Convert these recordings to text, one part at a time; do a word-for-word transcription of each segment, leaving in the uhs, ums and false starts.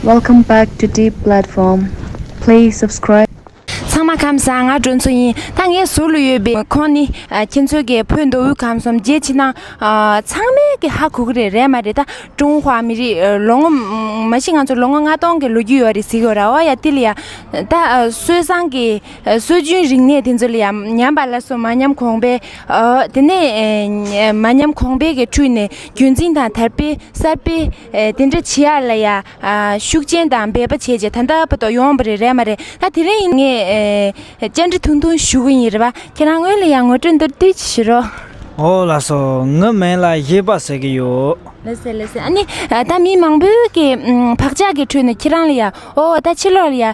Welcome back to Deep Platform. Please subscribe. ཚང་མ་ཁམས་བཟང་། ང་སྒྲོལ་མཚོ་ཡིན། ད་ངའི་ཟུར་ལ་ཡོད་པའི་ཁོང་ནི་ཨ་ཁྱེད་ཚོའི་གི་བོད་མདོ་དབུས་ཁམས་གསུམ་རྒྱལ་ཕྱི་ནང་ཨ་ཚང་མས་གི་ཧ་གོ་གི་རེད། རེད་མ་རེད། ད་ཀྲུང་ཧྭ་མི་རིགས་ཨ་ལོ་ངོ་མ་གཞི་ང་ཚོ་ལོ་ངོ་ལྔ་སྟོང་གི་ལོ་རྒྱུས་ཡོད་རེད་ཟེར་གི་ཡོད་ར། འོ་ཡ་དེ་ལ་ཡ་ད་ཨ་སྲོལ་བཟང་གི་ཨ་སྲོལ་རྒྱུན་རིག་གནས་དེ་ཚོ་ལ་ཡ་ཉམས་པ་སླར་གསོ་མ་ཉམས་གོང་འཕེལ། ཨ་དེ་ནས་ཨ་མ་ཉམས་གོང་འཕེལ་གི་ཁྲོད་ནས་རྒྱུན་འཛིན་དང་དར་སྤེལ་གསར་སྤེལ་ཨ་དེ་འདྲ་བྱེད་ཡ་ལ་ཡ་ཨ་ཤུགས་རྐྱེན་དང་འབད་པ་བྱས་རྗེས་ད་ལྟ་བར་དུ་ཡོང་བ་རེད། རེད་མ་རེད། ད་དེ་རིང་ངས་ཨ་བཅར་འདྲི་ཐུང་ཐུང་ཞུ་གི་ཡིན། རེད་པ། ཁྱེད་རང་སྔོན་ལ་ཡང་ངོ་སྤྲོད་མདོར་བསྡུས་ཅིག་ཞུ་རོགས། ཨོ་ལགས་སོ། ངའི་མིང་ལ་གཞས་པ་ཟེར་གི་ཡོད། ལགས་སེ་ལགས་སེ། ཨ་ནི་ཨ་ད་མི་མང་པོས་ཀྱི་ཨམ་བག་ཆགས་ཀྱི་ཁྲོད་ནས་ཁྱེད་རང་ལ་ཡ་ཨོ་ད་ཕྱི་ལོགས་ལ་ཡ་ཨ་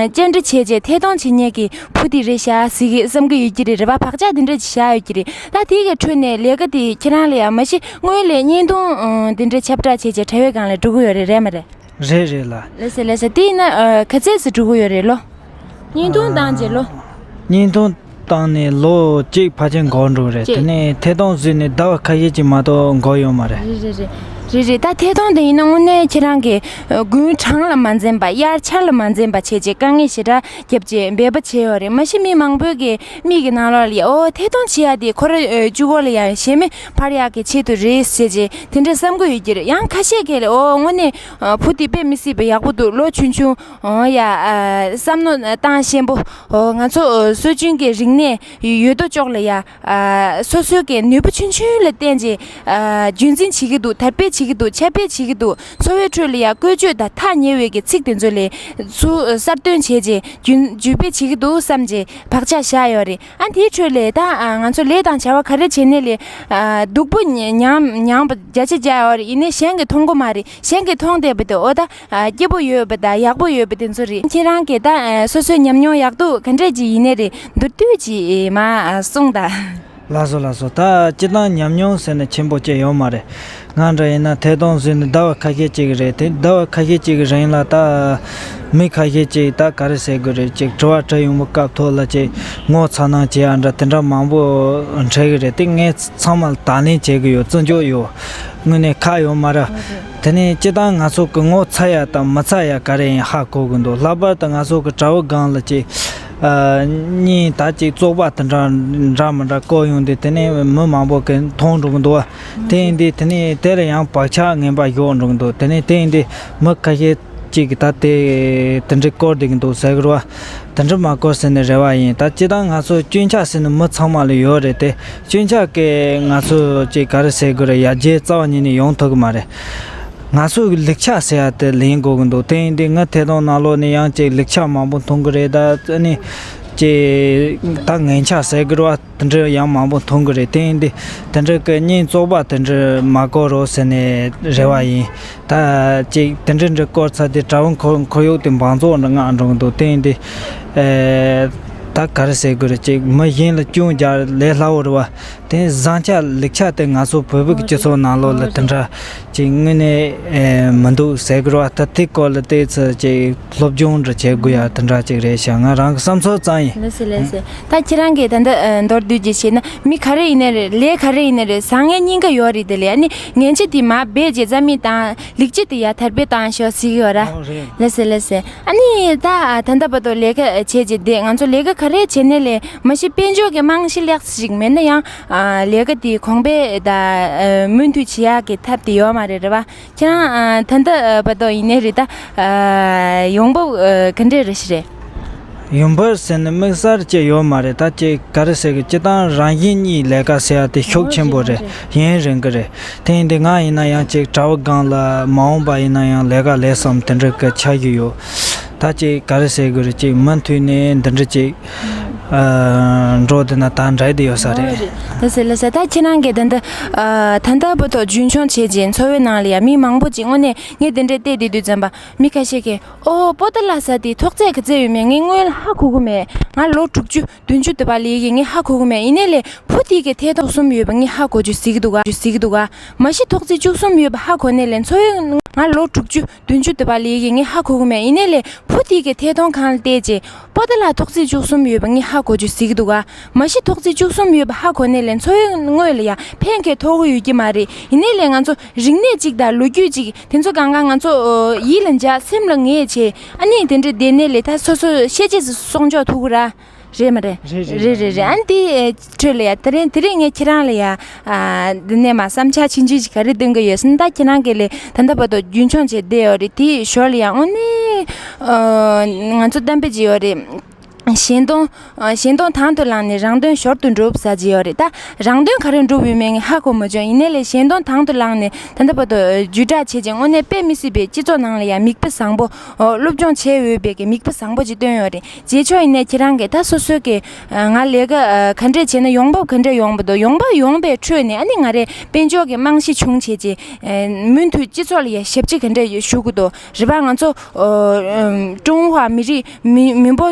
བཅར་འདྲི་བྱས་རྗེས་ཐད་གཏོང་བྱེད་མཁན་གྱི་བུ་དེ་རེད་ཤག་ཟེར་གི་བསམ་གི་ཡོད་ཀྱི་རེད། རེད་པ། བག་ཆགས་དེ་འདྲ་ཅིག་བཞག་ཡོད་ཀྱི་རེད། ད་དེའི་གི་ཁྲོད་ནས་ལས་ཀ་དེ་ཁྱེད་རང་ལ་ཡ་མ་གཞི་སྔོན་ལ་བརྙན་ཐུང་ཨ་དེ་འདྲ་ཁྱབ་བསྒྲགས་བྱས་རྗེས་དྲ་བའི་སྒང་ལ་འགྲོ་གི་ཡོད་རེད། རེད་མ་རེད། རེད་རེད་ལགས། ལགས་སེ་ལགས་སེ། དེ་ཡིན་ན་ཨ་ག་ཚད་ཙམ་འགྲོ་གི་ཡོད་རེད་ལོ། བརྙན་ཐུང་བཏང་རྗེས་ལོ། བརྙན་ཐུང་བཏང་ནས་ལོ་གཅིག་ཕལ་ཆེར་འགོར་འགྲོ་གི་རེད། གཅིག་དེ་ནས་ཐད་གཏོང་བཟོས་ནས་ཟླ་བ་ཁ་ཤས་ཅིག་མ་གཏོགས་འགོར་ཡོད་མ་རེད། རེད་རེད་རེད། རེད་རེད། ད་ཐད་གཏོང་དེ་ཡིན་ན་དངོས་གནས་ཁྱེད་རང་གིས་ཨ་དགུན་གྲང་ལ་མ་འཛེམས་པ་དབྱར་ཆར་ལ་མ་འཛེམས་པ་བྱས་རྗེས་དཀའ་ངལ་ཞེ་དྲག་རྒྱབ་རྗེས་འབད་པ་བྱས་ཡོད་རེད། མ་གཞི་མི་མང་པོས་ཀྱི་མིག་གི་ནང་ལོགས་ལ་ཡ་ཨོ་ཐད་གཏོང་བྱེད་ཡ་དེ་ཁོ་རང་ཨ་གཅིག་པོ་ལ་ཡ་གཞན་མི་ཕར་ཡག་གི་ཆེད་དུ་རེད་ཟེར་རྗེས་དེ་འདྲ་བསམ་གི་ཡོད་ཀྱི་རེད། ཡང་ཁ་ཤས་ཀྱིས་ལ་ཨོ་དངོས་གནས་ཨ་བུ་དེ་དཔེ་མི་སྲིད་པ་ཡག་པོ་འདུག་ལོ་ཆུང་ཆུང་ཨོ་ཡ་ཨ་བསམ་མནོ་བཏང་ཤེས་པོ། ཨོ་ང་ཚོ་ཨ་སྲོལ་རྒྱུན་གྱི་རིག་གནས་ཡོད་དོ་ཅོག་ལ་ཡ་ཨ་སོ་སོའི་གི་ནུས་པ་ཆུང་ཆུང་ལ་བརྟེན་བྱས་ཨ་རྒྱུན་འཛིན་བྱེད་ཀྱི་འདུག་དར་སྤེལ་བྱེད་ཀྱི་འདུག་ཁྱབ་སྤེལ་བྱེད་ཀྱི་འདུག་འཚོ་བའི་ཁྲོད་ལ་ཡ་བཀོལ་སྤྱོད་དང་ཐག་ཉེ་བའི་གི་ཚིག་དེ་ཚོ་ལས་ཚུར་གསར་བཏོན་བྱས་རྗེས་རྒྱུན་རྒྱུན་སྤེལ་བྱེད་ཀྱི་འདུག་བསམ་རྗེས་བག་ཆགས་བཞག་ཡོད་རེད། ཨ་དེའི་ཁྲོད་ལས་ད་ཨ་ང་ཚོ་ལས་དང་བྱ་བ་ག་རེ་བྱེད་ནས་ལས་ཨ་སྡུག་པོ་མྱ་མྱངས་པ་བརྒྱ་ཆ་བརྒྱ་ཡོད་རེད། ཡིན་ནའི་གཞན་གྱིས་མཐོང་གི་མ་རེད། གཞན་གྱིས་མཐོང་བསྡད་པ་དེ་ཨོ་ད་ཨ་སྐྱིད་པོ་ཡོད་པ་དང་ཡག་པོ་ཡོད་པ་དེ་ཚོ་རེད། ཁྱེད་རང་གིས་ད་ཨ་སོ་སོའི་ཉམས་མྱོང་ཡག་སྡུག་ག་འདྲས་ཅིག་ཡིན་ནའི་རེད། མདོར་བསྡུས་ཅིག་མར་ཨ་གསུངས་དང་། ལགས་སོ་ལགས་སོ། ད་སྤྱིར་བཏང་ཉམས་མྱོང་ཟེར་ནས་ཆེན་པོ་ཅིག་ཡོད་མ་རེད། ང་འདྲ་ཡིན་ན་ཐད་གཏོང་བཟོས་ནས་ཟླ་བ་ཁ་ཤས་ཅིག་རེད། དེ་ཟླ་བ་ཁ་ཤས་ཅིག་གི་རིང་ལ་ད་མི་ཁ་ཤས་ཅིག་ད་ག་རེ་ཟེར་དགོས་རེད། ཅིག་དྲི་བ་དྲི་ཡོང་བའི་སྐབས་ཐོག་ལ་ཅིག་ངོ་ཚ་སྣང་བྱེད་ཡ་འདྲ་དེ་འདྲ་མང་པོ་འཕྲད་གི་རེད། དེ་ངས་ཚང་མ་ལ་དང་ལེན་བྱེད་གི་ཡོད། བརྩི་འཇོག་ཡོད། དངོས་གནས་ཁག་ཡོད་མ་རེད། དེ་ནས་སྤྱིར་བཏང་ང་ཚོ་གི་ངོ་ཚ་ཡ་དང་མི་ཚ་ཡ་ག་རེ་ཡིན་ཧ་གོ་གི་འདུག་ལྷག་པར་དུ་ང་ཚོ་གི་དྲ་བའི་སྒང་ལ་ཅིག་ཨ་གཉིས་ད་ཅིག་བཙོག་པ་དེ་འདྲ་འདྲ་མི་འདྲ་བཀོད་ཡོང་དུས་དེ་ནས་མི་མང་པོ་གི་མཐོང་འགྲོ་གི་འདུག་བ། དེ་ཡིན་དུས་དེ་ནས་དེ་ལ་ཡང་བག་ཆགས་ངན་པ་ཞོག་འགྲོ་གི་འདུག་དེ་ནས་དེ་ཡིན་དུས་མི་ཁ་ཤས་ཅིག་གིས་ད་དེ་དེ་འདྲའི་བཀོད་བསྡད་ཀྱི་འདུག་ཟེར་གི་རེད་བ། དེ་འདྲ་མ་བཀོད་ཟེར་ནས་རེ་བ་ཡིན། ད་སྤྱིར་བཏང་ང་ཚོ་སྐྱོན་ཆ་ཟེར་ནས་མི་ཚང་མ་ལ་ཡོད་རེད་དེ། སྐྱོན་ཆ་གི་ང་ཚོ་ཅིག་ག་རེ་ཟེར་དགོས་རེད། ཡར་རྒྱས་རྩ་བ་ཉིད་ནས་ཡོང་ཐུབ་ཀྱི་མ་རེད། ང་ཚོ་གི་ལེགས་ཆ་ཟེར་ཡ་དེ་ལེན་དགོས་ཀྱི་འདུག་དེ་ཡིན་དུས་ངའི་ཐད་གཏོང་ནང་ལོགས་ནས་ཡང་ཅིག་ལེགས་ཆ་མང་པོ་མཐོང་གི་རེད། ད་ཨ་ནི་ཅིག་ད་ངན་ཆ་ཟེར་དགོས་རེད་བ། དེ་འདྲ་ཡང་མང་པོ་མཐོང་གི་རེད། དེ་ཡིན་དུས་དེ་འདྲ་གི་བརྙན་བཙོག་པ་དེ་འདྲ་མ་བཀོད་རོགས་ཟེར་ནས་རེ་བ་ཡིན། ད་ཅིག་དེ་འདྲ་འདྲ་བཀོད་ཚར་དུས་དྲ་བ་ཁོར་ཁོར་ཡུག་དེ་འབག་བཙོག་འདྲ་ངང་འགྲོ་གི་འདུག་དེ་ཡིན་དུས་ཨེ་ད་ག་རེ་ཟེར་དགོས་རེད། ཅིག་མི་གཞན་ལ་སྐྱོན་རྒྱག་ལས་སླ་བོ་རེད་བ། དེ་བཟང་ཆ་ལེགས་ཆ་དེ་ང་ཚོ་བོད་པའི་སྤྱི་ཚོགས་ནང་ལོགས་ལ་དེ་འདྲ་ཅིག་དངོས་གནས་ཨེ་མི་འདུག་ཟེར་གི་རེད་བ། ད་དེ་སྐོར་ལ་ཏོག་ཙམ་ཅིག་སློབ་སྦྱོང་འདྲ་བྱེད་དགོས་ཡ་དེ་འདྲ་ཅིག་རེད་ཤག་ང་རང་གི་བསམ་ཚུལ་ཙམ་ཡིན། ལགས་སེ་ལགས་སེ། ད་ཁྱེད་རང་གིས་ད་ལྟ་ཨ་མདོར་བསྡུས་ཅིག་བྱས་ན་མི་ག་རེ་ཡིན་ནའི་རེད། ལས་ག་རེ་ཡིན་ནའི་རེད། བཟང་ངན་གཉིས་ཀ་ཡོད་རེད། དེ་ལས་ཨ་ནི་ངན་ཆ་དེ་མར་སྦས་བྱས་རྩ་མེད་བཏང་། ལེགས་ཆ་དེ་ཡར་དར་སྤེལ་བཏང་ཤོག་ཟེར་གི་ཡོད་ར། ཨོ་རེད། ལགས་སེ་ལགས་སེ། ཨ་ནི་ད་ད་ལྟ་བར་དུ་ལས་ཀ་བྱས་རྗེས་དེ་ང་ཚོ་ལས་ཀ་ག་རེ་བྱས་ནའི་ལས་མ་གཞི་དཔལ་འབྱོར་གྱི་རྨང་གཞི་ལེགས་ཤིག་མེད་ན་ཡང་ཨ་ལས་ཀ་དེ་གོང་འཕེལ་དང་ཨ་མུ་མཐུད་བྱེད་ཡག་གི་ཐབས་དེ་ཡོད་མ་རེད། རེད་བ། ཁྱེད་རང་ཨ་ད་ལྟ་བར་དུ་ཡིན་ནའི་རེད། ད་ཨ་ཡོང་འབབ་ཨ་ག་འདྲས་རེ་ཞིག་རེད། ཡོང་འབབ་ཟེར་ནས་དམིགས་བསལ་ཅིག་ཡོད་མ་རེད། ད་ཅིག་ག་རེ་ཟེར་གི། སྤྱིར་བཏང་རང་བཞིན་གཉིས་ལས་ཀ་ཟེར་ཡ་དེ་ཤུགས་ཆེན་པོ་རེད། ཡུན་རིང་གི་རེད། དེ་ཡིན་དུས་ང་ཡིན་ན་ཡང་ཅིག་དྲ་བ་སྒང་ལ་མ་འོངས་པ་ཡིན་ན་ཡང་ལས་ཀ་ལས་བསམ་དེ་འདྲ་གི་འཆར་གཞི་ཡོད། ད་ཅིག་ག་རེ་ཟེར་དགོས་རེད། ཅིག་མུ་མཐུད་ནས་འདི་འདྲ་ཅིག་ཨ་འགྲོ་བསྡད་ན་ད་འདྲ་དེ་ཡོད་ས་རེད། ལགས་སེ་ལགས་སེ། ད་ཁྱེད་རང་གིས་ད་ལྟ་ཨ་ད་ལྟ་བར་དུ་རྒྱུན་འཁྱོངས་བྱས་རྗེས་འཚོ་བའི་ནང་ལ་ཡ་མི་མང་པོ་ཅིག་དངོས་གནས་ངས་འདི་འདྲ་བལྟས་བསྡད་དུས་ཙམ་པ་མི་ཁ་ཤས་ཀྱིས་ཨོ་པོ་ཏཱ་ལ་ཟེར་དེ་ཐོག་ཚད་ག་ཚད་ཡོད་མེད་ངས་སྔོན་ལ་ཧ་གོ་གི་མེད། ང་ལོ་དྲུག་ཅུ་བདུན་ཅུ་དེ་བ་ལས་ཀྱི་ངས་ཧ་གོ་གི་མེད། ཡིན་ནའི་ལས་བུ་དེ་གི་ཐད་གཏོང་གསུམ་ཡོད་པ་ངས་ཧ་གོ་རྒྱུ་ཟེར་གི་འདུག་ག་ཟེར་གི་འདུག་ག་མ་གཞི་ཐོག་ཚད་བཅུ་གསུམ་ཡོད་པ་ཧ་གོ་ནའི་ལས་འཚོ་བའི་ང་ལོ་དྲུག་ཅུ་བདུན་ཅུ་དེ་བ་ལས་ཀྱི་ངས་ཧ་གོ་གི་མེད། ཡིན་ནའི་ལས་ བུ་དེ་གི་ཐད་གཏོང་ཁང་ལ་བལྟས་རྗེས་པོ་ཏ་ལ་ཐོག་བརྩེགས་བཅུ་གསུམ་ཡོད་པ་ངས་ཧ་གོ་རྒྱུ་ཟེར་གི་འདུག་ག་མ་གཞི་ཐོག་བརྩེགས་བཅུ་གསུམ་ཡོད་པ་ཧ་གོ་ནས་ལས་འཚོ་བའི་དངོས་ལ་ཡ་ཕན་ཁེ་ཐོགས་ཀྱི་ཡོད་ཀྱི་མ་རེད། ཡིན་ནའི་ལས་ང་ཚོ་རིག་གནས་གཅིག་དང་ལོ་རྒྱུས་གཅིག་དེ་ཚོ་གང་ག་ང་ཚོ་ཡིད་ལ་འཇགས་སེམས་ལ་ངེས་བྱས། ཨ་ནི་དེ་འདྲ་བསྡད་ནས་ལས་ད་སོ་སོ་ཤེས་བྱེད་གསོག་འཇོག་ཐུབ་ཀྱི་ར། རེད་མ་རེད། རེད་རེད། རེད་རེད་རེད། ཨ་ནི་དེ་ཁྲོད་ལ་ཡ་དེ་རིང་དེ་རིང་ངས་ཁྱེད་རང་ལ་ཡ་ཨ་འདི་ནས་མ་བསམ་འཆར་ཆུང་ཆུང་ཞིག་ག་རེ་འདོན་གི་ཡོད་ཟེར་ན། ད་ཁྱེད་རང་གིས་ལས་ད་ལྟ་བར་དུ་རྒྱུན་འཁྱོངས་བྱས་བསྡད་ཡོད་རེད། དེའི་ཞོར་ལ་ཡ་དངོས་གནས་ཨ་ང་ཚོ་གཏམ་དཔེ་ཅིག་ཡོད་རེད། གཞན་དོན་ཨ་གཞན་དོན་དང་དུ་བླངས་ནས་རང་དོན་ཞོར་དུ་འགྲུབ་ཟེར་གྱི་ཡོད་རེད། ད་རང་དོན་ག་རེ་འགྲུབ་ཡོད་མེད་ངས་ཧ་གོ་མ་བྱུང་། ཡིན་ནའི་ལས་གཞན་དོན་དང་དུ་བླངས་ནས་ད་ལྟ་བར་དུ་བརྒྱུད་བསྒྲགས་བྱས་རྗེས་དངོས་གནས་དཔེ་མི་སྲིད་པའི་སྤྱི་ཚོགས་ནང་ལ་ཡང་མིག་དཔེ་བཟང་པོ་ཨོ་སློབ་སྦྱོང་བྱས་འོས་པའི་གི་མིག་དཔེ་བཟང་པོ་ཅིག་བཏོན་ཡོད་རེད། རྗེས་ཕྱོགས་ཡིན་ནའི་ཁྱེད་རང་གིས་ད་སོ་སོའི་གི་ང་ལས་ཀ་ག་འདྲས་བྱས་ན་ཡོང་འབབ་ག་འདྲས་ཡོང་བ་འདུག་ཡོང་འབབ་ཡོང་པའི་ཁྲོད་ནས་ཨ་ནི་ང་རའི་དཔལ་འབྱོར་གི་རྨང་གཞི་བྱུང་བྱས་རྗེས་མུ་མཐུད་སྤྱི་ཚོགས་ལ་ཡང་ཞབས་ཕྱི་ག་འདྲས་ཞུ་དགོས་འདུག་རེད་པ། ང་ཚོ་ཀྲུང་ཧྭ་མི་རིགས་མི་མི་འབོར་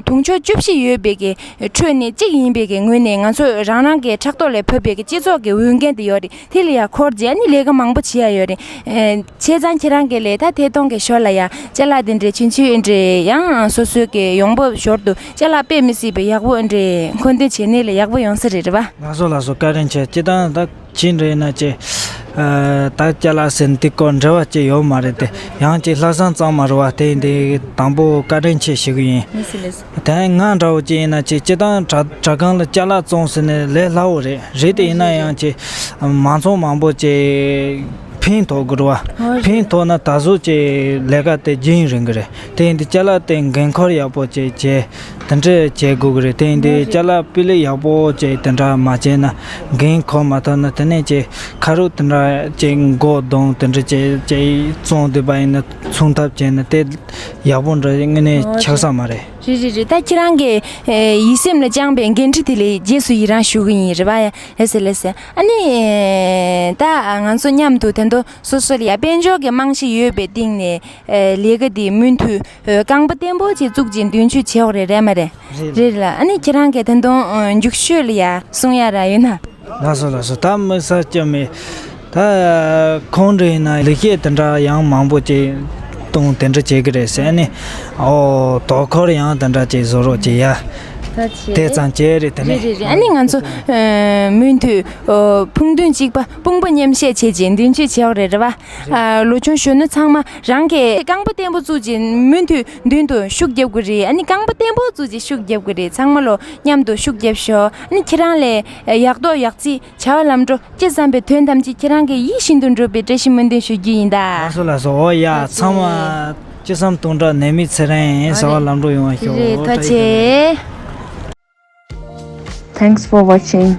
དུང་ཕྱུར་བཅུ་བཞི་ཡོད་པའི་གི་ཁྲོད་ནས་གཅིག་ཡིན་པའི་གི་ངོས་ནས་ང་ཚོས་རང་རང་གི་ཕྲག་ཐོག་ལས་བབས་པའི་གི་སྤྱི་ཚོགས་ཀྱི་འོས་འགན་དེ་ཡོད་རེད། དེ་ལ་ཡང་འཁོར་རྗེས་ནི་ལས་ཀ་མང་པོ་བྱེད་ཡ་ཡོད་རེད། བྱས་ཙང་ཁྱེད་རང་གིས་ལས་ད་ཐད་གཏོང་གི་ཞོར་ལ་ཡང་ཅ་ལག་དེ་འདྲའི་ཆུང་ཆུང་འདྲ་ཡང་སོ་སོའི་གི་ཡོང་འབབ་ཞོར་དུ་ཅ་ལག་དཔེ་མི་སྲིད་པའི་ཡག་པོ་འདྲ་མཁོ་འདོན་བྱས་ནི་ལས་ཡག་པོ་ཡོང་ས་རེད། རེད་པ། ལགས་སོ་ལགས་སོ། བཀའ་དྲིན་ཆེ། སྤྱིར་བཏང་ད་ཅི་འདྲ་ཡིན་ན་ཅི། ཨ་ད་ཅ་ལག་ཟེར་འདི་སྐོར་འབྲེལ་བ་ཅི་ཡོད་མ་རེད་དེ། ཡང་ཅི་ལྷག་བསམ་གཙང་མ་རེད་བ། དེ་འདི་དང་པོ་བཀའ་དྲིན་ཆེ་ཞུ་གི་ཡིན། ལགས་སོ་ལགས་སོ། དེ་ང་འདྲ་བོ་ཅི་ཡིན་ན་ཅི་སྤྱིར་བཏང་དྲ་དྲ་ཁང་ལ་ཅ་ལག་བཙོང་ཟེར་ནས་ལས་སླ་བོ་རེད། རེད་དེ་ཡིན་ན་ཡང་ཅི་མ་ཚོང་མང་པོ་ཅི་ཕན་ཐོགས་དགོས་རེད་བ། ཕན་ཐོགས་ན་ད་གཟོད་ཅི་ལས་ཀ་དེ་རྒྱུན་རིང་གི་རེད། དེ་ཡིན་དུས་ཅ་ལག་དེ་འགན་ཁུར་ཡག་པོ་བྱས་བྱས་དེ་འདྲ་བྱེད་དགོས་ཀྱི་རེད། དེ་ཡིན་དུས་ཅ་ལག་སྤུས་ལེགས་ཡག་པོ་བྱས་དེ་འདྲ་མ་བྱས་ན་འགན་ཁུར་མ་ཐུབ་ན་དེ་ནས་ཅི་ཁ་རུ་དེ་འདྲ་ཅི་མགོ་གདོང་དེ་འདྲ་བྱས་བྱས་བཙོང་བསྡད་པ་ཡིན་ན་ཚོང་ཐབས་བྱས་ན་དེ་ཡག་པོ་འདྲ་དངོས་གནས་ཆགས་ས་མ་རེད། རེད་རེད་རེད། ད་ཁྱེད་རང་གི་ཡིད་སེམས་ལ་བཅངས་པའི་འགན་འཁྲི་དེ་ལ་རྗེས་སུ་ཡི་རང་ཞུ་གི་ཡིན། རེད་པ། ལགས་སེ་ལགས་སེ། ཨ་ནི་ད་ང་ཚོ་མཉམ་དུ་ད་དུང་སོ་སོ་ལ་ཡ་དཔལ་འབྱོར་གྱི་རྨང་གཞི་ཡོད་པའི་སྟེང་ནས། ཨེ་ལས་ཀ་འདི་མུ་མཐུད་ཨེ་རྐང་པ་བརྟན་པོ་ཅིག་བཙུགས་ཅིང་མདུན་སྐྱོད་བྱེད་འོག་རེད། རེད་མ་རེད། རེད་རེད། ལ་ཨ་ནི་ཁྱེད་རང་གིས་ད་དུང་ཨེ་མཇུག་ཤོས་ལ་ཡ་གསུང་ཡ་ར་ཡོད་ན། ལགས་སོ་ལགས་སོ། ད་དམིགས་བསལ་ཅི་མེད། ད་ཁོང་འདྲ་ཡིན་ན་ལེགས་སྐྱེས་དེ་འདྲ་ཡང་མང་པོ་ཅིག་གཏོང་དེ་འདྲ་བྱེད་ཀྱི་རེད་ཟེར་ནས། ཨོ་དོ་ཁུར་ཡང་དེ་འདྲ་ཅིག་བཟོ་རོགས་བྱེད་ཡ། ད་བྱེད། དེ་ཙམ་བྱས་རེད། དེ་རེད་ནས། རེད་རེད། ཨ་ནི་ང་ཚོ་ཨེ་མུ་མཐུད་ཨོ་ཕུགས་འདུན་གཅིག་པ་དཔུང་པ་མཉམ་གཤིབ་བྱས་རྗེས་མདུན་སྐྱོད་བྱེད་འོག་རེད། རེད་པ། ཨ་ལོ་ཆུང་གཞོན་ནུ་ཚང་མ་རང་གི་རྐང་པ་བརྟན་པོ་བཙུགས་རྗེས་མུ་མཐུད་མདུན་དུ་ཤུགས་རྒྱབ་དགོས་རེད། ཨ་ནི་རྐང་པ་བརྟན་པོ་བཙུགས་རྗེས་ཤུགས་རྒྱབ་དགོས་རེད། ཚང་མ་ལོ་མཉམ་དུ་ཤུགས་རྒྱབ་ཤོག་ཨ་ནི་ཁྱེད་རང་ལས་ཡག་ཐོག་ཡག་བརྩེགས་བྱ་བ་ལམ་འགྲོ་ཅི་བསམ་པའི་དོན་ཐམས་ཅད་ཁྱེད་རང་གི་ཡིད་བཞིན་དུ་འགྲུབ་པའི་བཀྲ་ཤིས་སྨོན་འདུན་ཞུ་རྒྱུ་ཡིན་ད། ལགས་སོ་ལགས་སོ། འོ་ཡ། ལགས་སོ། ཚང་མ་ཅི་བསམ་དོན་འགྲུབ་ནད་མེད་ཚེ་རིང་ཟེར་བ་ལམ་འགྲོ་ཡོང་བ་ཤོག་རེད། ཐུགས་རྗེ་ཆེ། Thanks for watching.